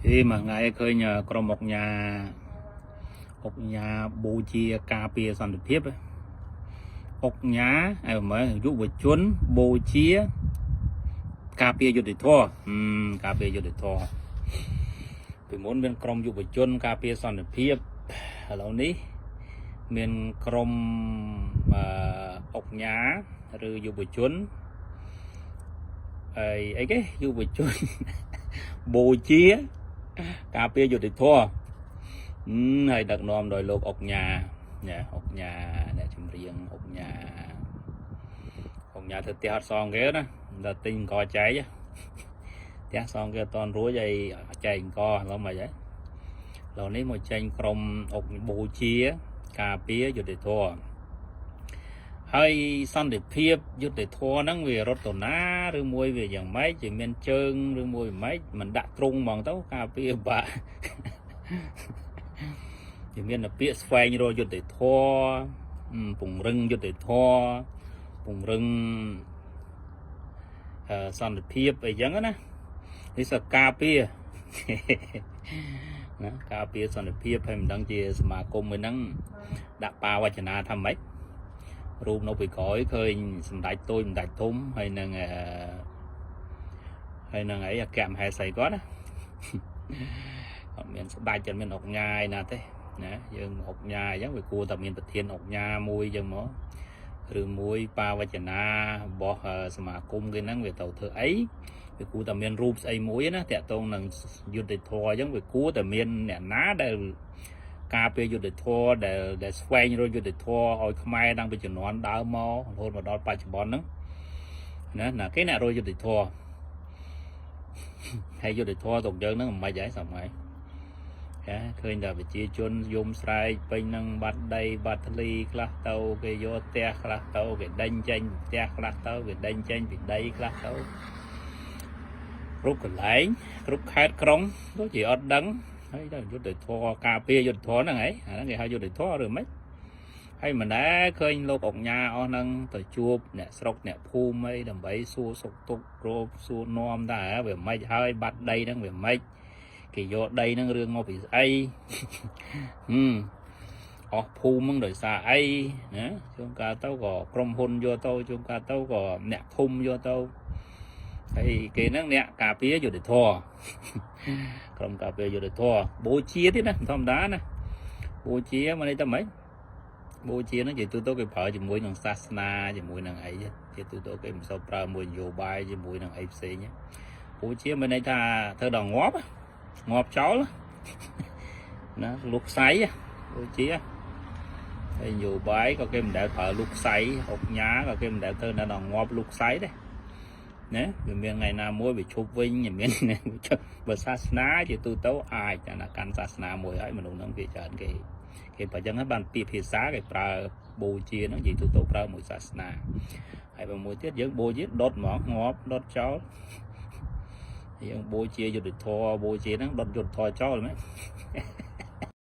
អេមួយថ្ងៃឃើញក្រុមអុកញ៉ាអុកញ៉ាបូជាការពារសន្តិភាពអុកញ៉ាអីមើលយុវជនបូជាការពារយុត្តិធម៌ការពារយុត្តិធម៌ពីមុនមានក្រុមយុវជនការពារសន្តិភាពឥឡូវនេះមានក្រុមអឺអុកញ៉ាឬយុវជនអីអីគេយុវជន បូជាការពារយុត្តិធម៌ហើយដឹកនាំដោយលោកអុកញ៉ាណាអុកញ៉ាអ្នកចម្រៀងអុកញ៉ាអុកញ៉ាធ្វើផ្ទះអត់សងគេណាដល់ទិញអង្គចែកផ្ទះសងគេអត់តន់រួចហើយចែកអង្គឥឡូវមិនហីឥឡូវនេះមកចេញក្រុមអុកបូជាការពារយុត្តិធម៌ហើយសន្តិភាពយុត្តិធម៌ហ្នឹងវារត់ទៅណាឬមួយវាយ៉ាងម៉េចជាមានជើងឬមួយម៉េចមិនដាក់ទ្រង់ហ្មងទៅការពារបាក់ វាមានតែពាក្យស្វែងរកយុត្តិធម៌ពង្រឹងយុត្តិធម៌ពង្រឹងសន្តិភាពអីចឹងណានេះសការពារ ណាការពារសន្តិភាពហើយមិនដឹងជាសមាគមមួយហ្នឹងដាក់បាវចនាថាម៉េចរូបនៅពីក្រោយឃើញសម្ដេចតូចសម្ដេចធំហើយនឹងអឺហើយនឹងអីអគ្គមហេសីគាត់ណា អត់មានស្ដេចអត់មានអុកញ៉ាឯណាទេណាយើងអុកញ៉ាអញ្ចឹងវាគួរតែមានប្រធានអុកញ៉ាមួយអញ្ចឹងមកឬមួយបាវចនារបស់សមាគមគេហ្នឹងវាទៅធ្វើអីវាគួរតែមានរូបស្អីមួយណាតាក់ទងនឹងយុត្តិធម៌អញ្ចឹងវាគួរតែមានអ្នកណាដែលការពារយុត្តិធម៌ដែលដែលស្វែងរកយុត្តិធម៌ឲ្យខ្មែរតាំងពីជំនាន់ដើមមករហូតមកដល់បច្ចុប្បន្នហ្នឹងណាណាគេអ្នករកយុត្តិធម៌ហើយយុត្តិធម៌ទៅយើងហ្នឹងមិនម៉េចហើយសម័យចាឃើញតែប្រជាជនយំស្រែកពេញនឹងបាត់ដីបាត់ធ្លីខ្លះទៅគេយកផ្ទះខ្លះទៅគេដេញចេញពីផ្ទះខ្លះទៅគេដេញចេញពីដីខ្លះទៅគ្រប់កន្លែងគ្រប់ខេត្តក្រុងដូចជាអត់ដឹងហើយដល់យុត្តិធម៌ការពារយុត្តិធម៌ហ្នឹងហីអាហ្នឹងគេហៅយុត្តិធម៌ឬមិនហើយមិនដែរឃើញលោកអុកញ៉ាអស់ហ្នឹងទៅជួបអ្នកស្រុកអ្នកភូមិអីដើម្បីសួរសុខទុក្ខរោបសួរនាំដែរវាមិនហើយបាត់ដីហ្នឹងវាមិនគេយកដីហ្នឹងរឿងមកពីស្អី ហឹមអស់ភូមិហ្នឹងដោយសារអីណាជួនកាលទៅក៏ក្រុមហ៊ុនយកទៅជួនកាលទៅក៏អ្នកធំយកទៅហើយគេហ្នឹងអ្នកការពារយុត្តិធម៌ ក្រុមការពារយុត្តិធម៌បូជាទៀតណាធម្មតាណាបូជាមកនេះទៅម៉េចបូជាហ្នឹងជាទូទៅគេប្រើជាមួយនឹងសាសនាជាមួយនឹងអីជាទូទៅគេមិនសូវប្រើមួយនយោបាយជាមួយនឹងអីផ្សេងបូជាមានន័យថាធ្វើដល់ងាប់ងាប់ចោលណាលុកខ្សៃបូជាហើយនយោបាយក៏គេមិនដែលប្រើលុកខ្សៃអុកញ៉ាក៏គេមិនដែលធ្វើដល់ងាប់លុកខ្សៃដែរណាវាមានថ្ងៃណាមួយវាឈប់វិញមានបើសាសនាជាទូទៅអាចណាកាន់សាសនាមួយហើយមនុស្សហ្នឹងវាច្រើនគេគេបើចឹងហើយបានពាក្យភាសាគេប្រើបូជាហ្នឹងនិយាយទូទៅប្រើមួយសាសនាហើយបើមួយទៀតយើងបូជាដុតហ្មងងាប់ដុតចោលយើងបូជាយុត្តិធម៌បូជាហ្នឹងដុតយុត្តិធម៌ចោលមែន។